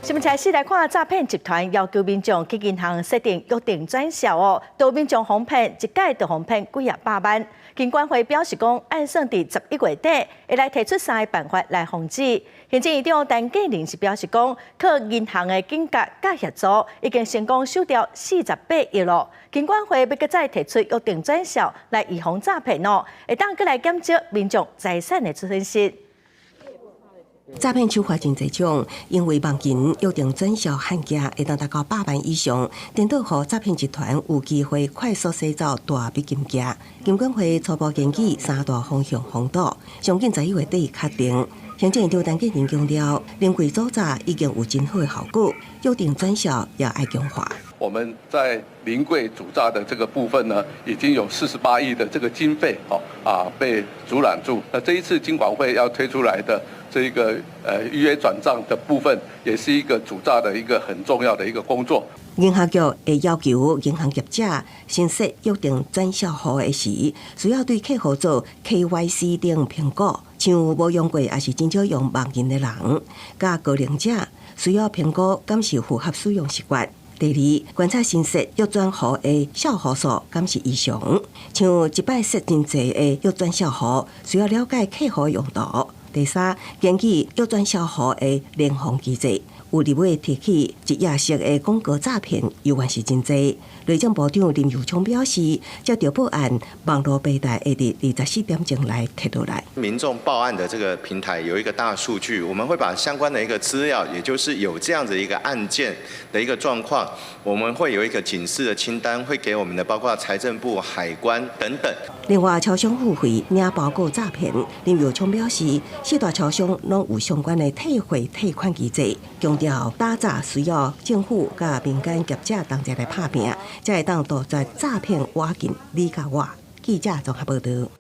新聞開始來看詐騙集團要求民眾去銀行設定約定轉數哦，予民眾予騙，一擺就予騙幾仔百萬。金管會表示講，按算佇11月底會來提出三个辦法來防止。行政院長陳建仁是表示講，靠銀行的警覺佮協助，已經成功收掉48億囉。金管會欲閣再提出約定轉數來預防詐騙哦，會當閣來減少民眾財產的損失。詐騙手法真濟種，因為網銀約定轉數限額會當達到百萬以上，顛倒予詐騙集團有機會快速洗走大筆金額。金管會初步研擬三大方向防堵，上緊11月底確定。行政院長陳建仁強調，臨櫃阻詐已經有真好的效果，約定轉數也愛強化。我們在臨櫃阻詐的這個部分呢，已經有48億的這個經費，哦啊被阻攔住。那這一次金管會要推出來的這一個預約轉賬的部分，也是一個阻詐的一個很重要的一個工作。銀行局會要求銀行業者新設約定轉數戶的時，需要對客戶做 KYC 等評估，像無用過抑是真少用網銀的人，佮高齡者需要評估敢是符合使用習慣。第二，觀察新設約轉戶的數戶數敢是異常，像一擺設真濟的約轉數戶，需要了解客戶用途。第三，根據約轉數戶的聯防機制，有立委提起一頁式的廣告詐騙，猶原是真濟。內政部長林右昌表示，接著報案，網路平台會佇24點鐘內提落來。民眾報案的這個平台有一個大數據，我們會把相關的一個資料，也就是有這樣子一個案件的一個狀況，我們會有一個警示的清單，會給我們的包括財政部、海關等等。另外，超商付費領包裹詐騙，林右昌表示，四大超商攏有相關的退貨退款機制，強調打詐需要政府佮民間業者同齊來拍拚，才會當杜絕詐騙挖進你佮我。記者綜合報道。